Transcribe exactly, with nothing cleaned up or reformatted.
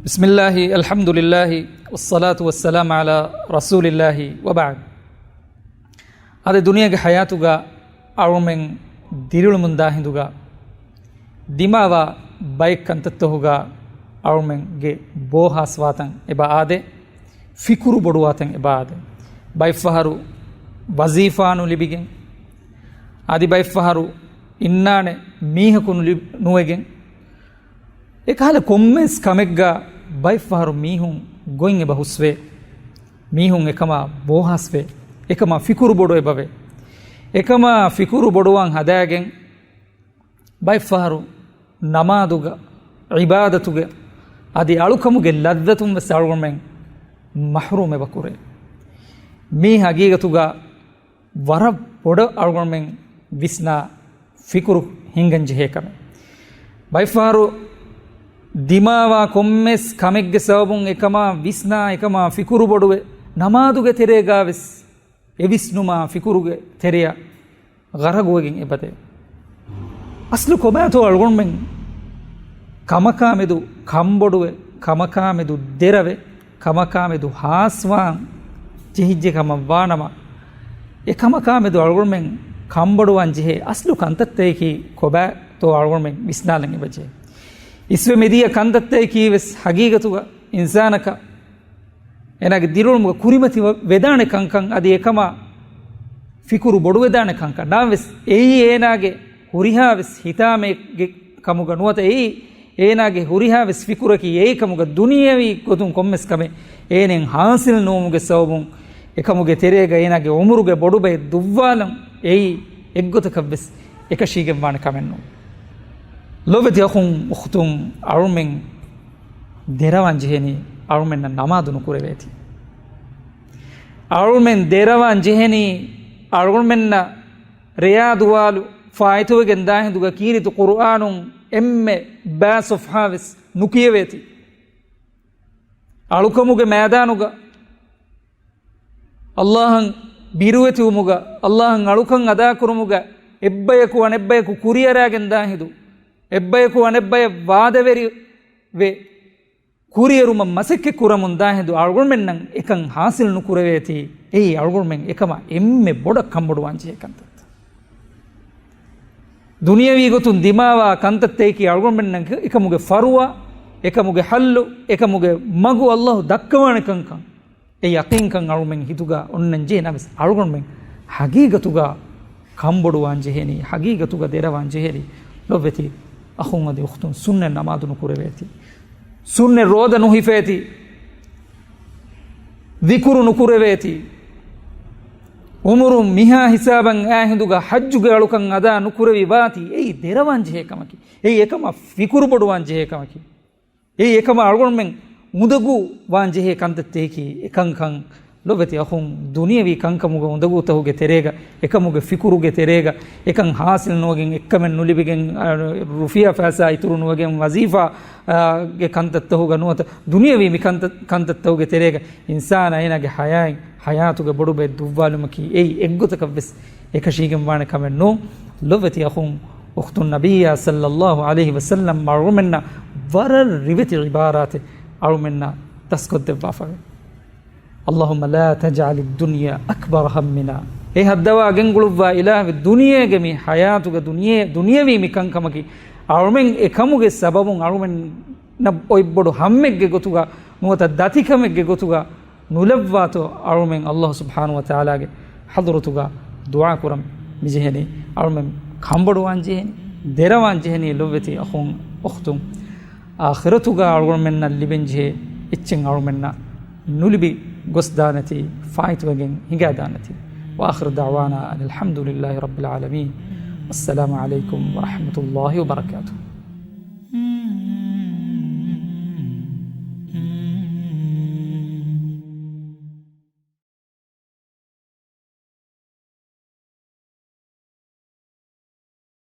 بسم الله، الحمد لله، والصلاة والسلام على رسول الله، وبعد. އަދި ދުނިޔޭގެ ޙަޔާތުގަ އަޅުމެން ދިރިއުޅުމުން ދާ ހިނދުގަ ދިމާވާ ބައެއް ކަންތައްތަހުގަ އަޅުމެންގެ ބޯ ހާސްވާތަން އެބަ އާދޭ، ފިކުރު ބޮޑުވާތަން އެބަ އާދޭ. ބައެއްފަހަރު ވަޒީފާ ނުލިބިގެން، އަދި ބައެއްފަހަރު އިންނާނެ މީހަކު ނުލި-، ނުވެގެން، އެކަހަލަ ކޮންމެސް ކަމެއްގަ ބައެއްފަހަރު މީހުން ގޮތް އެބަ ހުސްވޭ. މީހުން އެކަމާ ބޯހާސްވޭ. އެކަމާ ފިކުރު ބޮޑު އެބަވޭ. އެކަމާ ފިކުރު ބޮޑުވާން ހަދާގެން ބައެއްފަހަރު ނަމާދުގަ، ޢިބާދަތުގެ، އަދި އަޅުކަމުގެ ލައްޒަތުން ވެސް އަޅުގަނޑުމެން މަޙްރޫމް އެބަ ކުރޭ. މީ ހަގީގަތުގަ ވަރަށް ބޮޑަށް އަޅުގަނޑުމެން ވިސްނާ ފިކުރު ހިނގަން ޖެހޭ ކަމެއް. ބައެއްފަހަރު ދިމާވާ ކޮންމެސް ކަމެއްގެ ސަބަބުން އެކަމާ ވިސްނާ، އެކަމާ ފިކުރު ބޮޑުވެ، ނަމާދުގެ ތެރޭގަ ވެސް އެ ވިސްނުމާ ފިކުރުގެ ތެރެއަށް ޣަރަގުވެގެން އެބަދޭ. އަސްލު ކޮބާތޯ އަޅުގަނޑުމެން ކަމަކާ މެދު ކަންބޮޑުވެ، ކަމަކާ މެދު ދެރަވެ، ކަމަކާ މެދު ހާސްވާން ޖެހިއްޖެ ކަމަށް ވާނަމަ، އެ ކަމަކާ މެދު އަޅުގަނޑުމެން ކަންބޮޑުވާން ޖެހޭ އަސްލު ކަންތައްތަކަކީ ކޮބާތޯ އަޅުގަނޑުމެން ވިސްނާލަން އެބަޖެހޭ. އިސްވެ މިދިޔަ ކަންތައްތަކަކީ ވެސް ހަގީގަތުގަ އިންސާނަކަށް އޭނާގެ ދިރިއުޅުމުގަ ކުރިމަތި ވެ-، ވެދާނެ ކަންކަން، އަދި އެކަމާ ފިކުރު ބޮޑުވެދާނެ ކަންކަން ނާވެސް، އެއީ އޭނާގެ ހުރިހާ ވެސް ހިތާމައެއްގެ ކަމުގަ ނުވަތަ އެއީ އޭނާގެ ހުރިހާ ވެސް ފިކުރަކީ އެއީ ކަމުގަ ދުނިޔަވީ ގޮތުން ކޮންމެސް ކަމެއް އޭނައަށް ހާސިލް ނުވުމުގެ ސަބަބުން އެކަމުގެ ތެރޭގަ އޭނާގެ އުމުރުގެ ބޮޑުބައެއް ދުއްވާލަން އެއީ އެއްގޮތަކަށް ވެސް އެކަށީގެންވާނެ ކަމެއް ނޫން. ލޮބެތި އަޚުން އުޚްތުން، އަޅުމެން ދެރަވާން ޖެހެނީ އަޅުމެންނަށް ނަމާދު ނުކުރެވޭތީ. އަޅުމެން ދެރަވާން ޖެހެނީ އަޅުމެންނަށް ރެޔާ ދުވާލު ފާއިތުވެގެން ދާ ހިނދުގަ ކީރިތި ޤުރުއާނުން އެންމެ ބައި ޞަފްޙާ ވެސް ނުކިޔެވޭތީ. އަޅުކަމުގެ މައިދާނުގަ ﷲ އަށް ބިރުވެތިވުމުގަ، ﷲ އަށް އަޅުކަން އަދާކުރުމުގަ އެއްބަޔަކު އަނެއްބަޔަކު ކުރިއަރާގެން ދާ ހިނދު، އެއްބަޔަކު އަނެއްބަޔަށް ވާދަވެރިވެ، ކުރިއެރުމަށް މަސައްކަތް ކުރަމުން ދާ ހިނދު އަޅުގަނޑުމެންނަށް އެކަން ހާސިލް ނުކުރެވޭތީ. އެއީ އަޅުގަނޑުމެން އެކަމަށް އެންމެ ބޮޑަށް ކަންބޮޑުވާން ޖެހޭ ކަންތައްތައް. ދުނިޔަވީ ގޮތުން ދިމާވާ ކަންތައްތަކަކީ އަޅުގަނޑުމެންނަށް އެކަމުގެ ފަރުވާ، އެކަމުގެ ޙައްލު، އެކަމުގެ މަގު ﷲ ދައްކަވާނެ ކަންކަން. އެ ޔަޤީންކަން އަޅުމެން ހިތުގަ އޮންނަން ޖެހޭ ނަމަވެސް، އަޅުގަނޑުމެން ހަގީގަތުގަ ކަންބޮޑުވާން ޖެހެނީ، ހަގީގަތުގަ ދެރަވާން ޖެހެނީ. ލޮބެތި އަޚުން އަދި އުޚްތުން، ސުންނަތް ނަމާދު ނުކުރެވޭތީ. ސުންނަތް ރޯދަ ނުހިފޭތީ. ޛިކުރު ނުކުރެވޭތީ. އުމުރުން މިހާ ހިސާބަށް އާ ހިނދުގަ ޙައްޖުގެ އަޅުކަން އަދާ ނުކުރެވި ވާތީ. އެއީ ދެރަވާން ޖެހޭ ކަމަކީ. އެއީ އެކަމަށް ފިކުރު ބޮޑުވާން ޖެހޭ ކަމަކީ. އެއީ އެކަމަށް އަޅުގަނޑުމެން އުނދަގޫ ވާން ޖެހޭ ކަންތައްތަކަކީ. އެކަންކަން ލޮބެތި އަޚުން، ދުނިޔަވީ ކަންކަމުގެ އުނދަގޫތަކުގެ ތެރޭގަ، އެކަމުގެ ފިކުރުގެ ތެރޭގަ، އެކަން ހާސިލް ނުވެގެން، އެއްކަމެއް ނުލިބިގެން، އަ، ރުފިޔާ ފައިސާ އިތުރު ނުވެގެން، ވަޒީފާ، އާ، ގެ ކަންތައްތަކުގަ ނުވަތަ ދުނިޔަވީ މި ކަންތައް، ކަންތައްތަކުގެ ތެރޭގަ އިންސާނާ އޭނާގެ ޙަޔާތް، ޙަޔާތުގެ ބޮޑުބައެއް ދުއްވާލުމަކީ އެއީ އެއްގޮތަކަށް ވެސް އެކަށީގެންވާނެ ކަމެއް ނޫން. ލޮބެތި އަޚުން އުޚްތުން، ނަބިއްޔާ ޞައްލައްލާހު ޢަލައިހި ވަސައްލަމް އަޅުމެންނަށް ވަރަށް ރިވެތި ޢިބާރާތެއް އަޅުމެންނަށް ދަސްކޮށްދެއްވާފަވޭ. اللهم لا تجعل الدنيا أكبر همنا. އޭ ހައްދަވާ ގެންގުޅުއްވާ އިލާހު، ދުނިޔޭގެ މި ޙަޔާތުގަ، ދުނިޔެ، ދުނިޔަވީ މި ކަންކަމަކީ އަޅުމެން އެ ކަމުގެ ސަބަބުން އަޅުމެންނަށް އޮތް ބޮޑު ހައްމެއްގެ ގޮތުގަ ނުވަތަ ދަތިކަމެއްގެ ގޮތުގަ ނުލައްވާތޯ އަޅުމެން ﷲ ސުބްޙާނަހޫ ވަތަޢާލާގެ ޙަޟްރަތުގަ ދުޢާ ކުރަން މިޖެހެނީ. އަޅުމެން ކަންބޮޑުވާން ޖެހެނީ، ދެރަވާން ޖެހެނީ. ލޮބެތި އަޚުން އުޚްތުން، އާޚިރަތުގަ އަޅުގަނޑުމެންނަށް ލިބެންޖެހޭ އެއްޗެއް އަޅުމެންނަށް ނުލިބި ގޮސްދާނެތީ، ފާއިތުވެގެން ހިނގާދާނެތީ. وآخر دعوانا أن الحمد لله رب العالمين. والسلام عليكم ورحمة الله وبركاته.